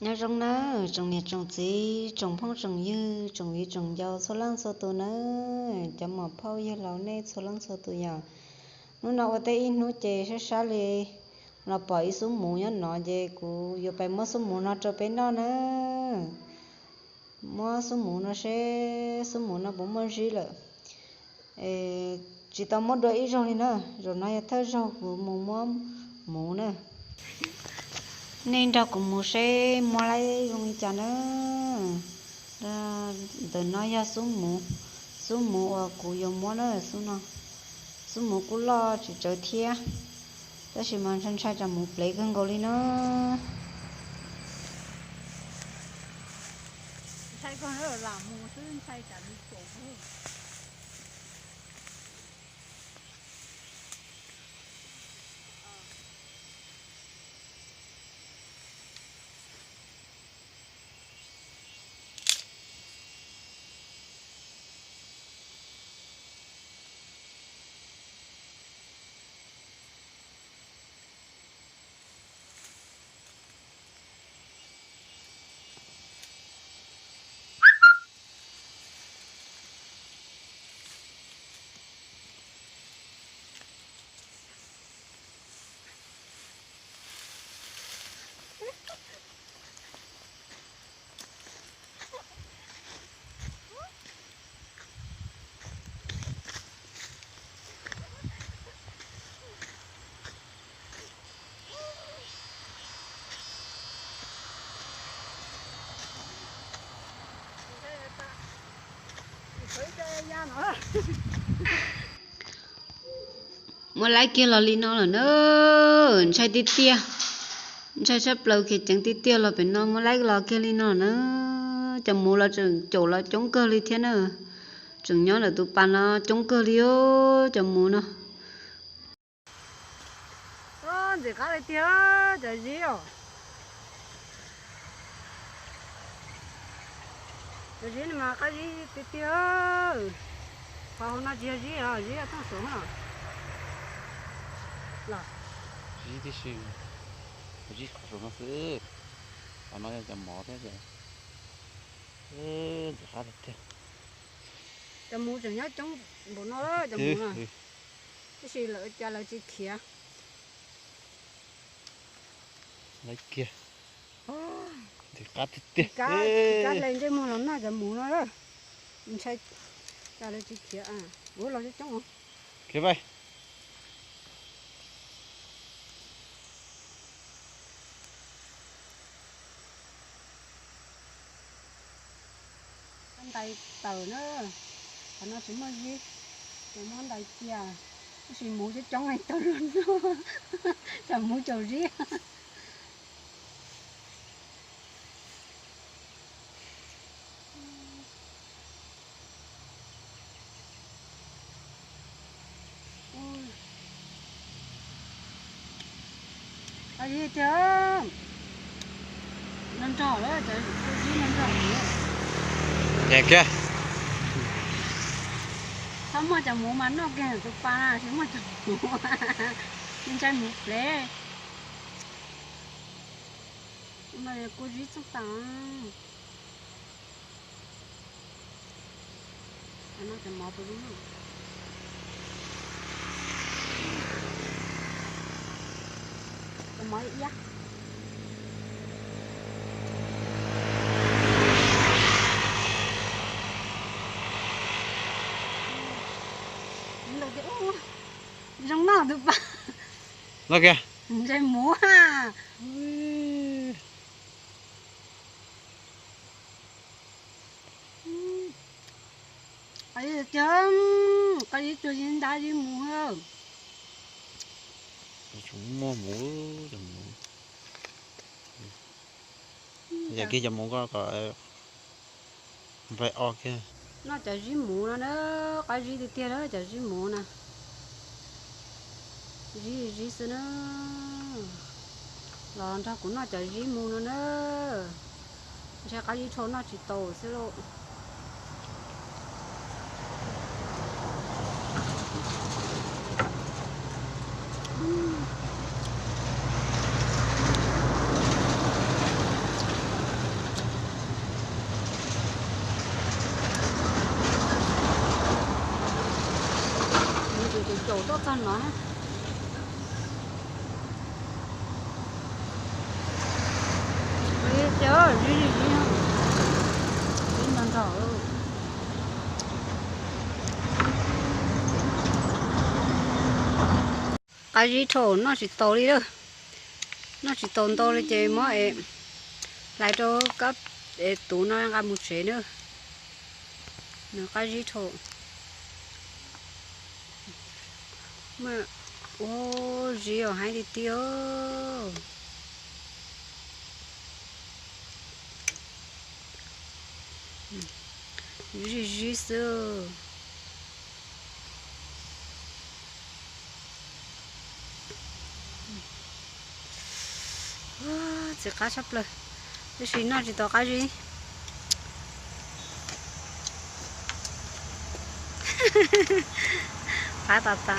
Nyob zoo nawb tsoom niam tsoom txiv, tsoom phooj tsoom ywg, tsoom viv tsoom ncaus txhua leej txhua tus nawb, cov muam phauj yawg laus nej txhua leej txhua tus yom. Hnub no ua teb ib hnub ces sab sab li los pom ib xub muv nyob no ces kuv yuav pais muab xub muv no rau peb noj nawb. Muab xub muv no seb xub muv no puas muaj zib lawm. Tsis tau muab dua ib zaug li na, zaum no yog thawj zaug kuv mus muab muv na. Nej nrog kuv mus seb muab laib zoo li cas na. Ntawm no yog xub muv, xub muv uas kuv yuav muab na, xub no. Xub muv kuj loj tsis tsawg thiab, tab sis mas ntshai ntshai tsam muv plev kawg nkaus li na. Ntshai kawg lam mus xwb, ntshai tsam nws caum. Muab laib kiag los li no lawm na, ntshai tiag tiag, ntshai tshaj plaws kiag, ceev tiag tiag los pem no muab laib los kiag li no na. Cov muv los tseem caum los coob kawg li thiab na, tseem nyob ntawm tus pas no coob kawg li os cov muv no. Ntxim qab li tiag cov zib os. Cov zib no mas qab zib tiag tiag. Qhov hauv no tsis yog zib os, zib yog tooj suav os. Los zib tib si, zib qhov saum no xwb. Qhov no yog cov mov thiab ces ntxim qab tiag tiag. Cov muv tseem nyob coob npaum no cov muv no, tab sis lawv cas lawv tsis khiav. Laib kiag, ntxim qab tiag tiag. Kab hle ntsej muag los noj cov muv no, ntshai cas lawv tsis khiav. Ua los coob coob. Khiav pais. Ntais tawm na, qhov no tsis muaj zib, ces muab ntais cia, tab sis muv coob coob li tau luag noj, tsam muv caum zib. Qab zib tiag, nrog nrog lawm, cov zib nrog nrog. Txhob muaj cov muv mas noj kiag tus pas na, tsis muaj cov muv, ntshai muv plev. Ua no kua zib txooj tas. Cov mov puas zoo? Cov mov iab. Zoo noj tus pas. Noj kiag. Ntshai muv. Qab zib tiag, qab zib tsuag zib ntab zib muv. Tsis muaj muv, cov muv. Yam kiag cov muv ko kom nplaig o kiag. Noj cov zib muv no na, qab zib tiag tiag na cov zib muv na. Zib zib xwb na. Los nrog kuv noj cov zib muv no na. Ntshai qab zib tshau noj tsis tau xwb lauj. Caum tuaj txog no. Ib, ib, ib nrog nrog. Qab zib dhau, noj tsis taus li lawm. Noj tsis taus ntau li ces muab es hlais rau kab es tuv no nqa mus tsev na. Nws qab zib dhau. Ua zib os, haib tiag tiag. Zib zib xwb. Txiv qab tshaj plaws, tab sis noj tsis tau qab zib. Qab tas tas.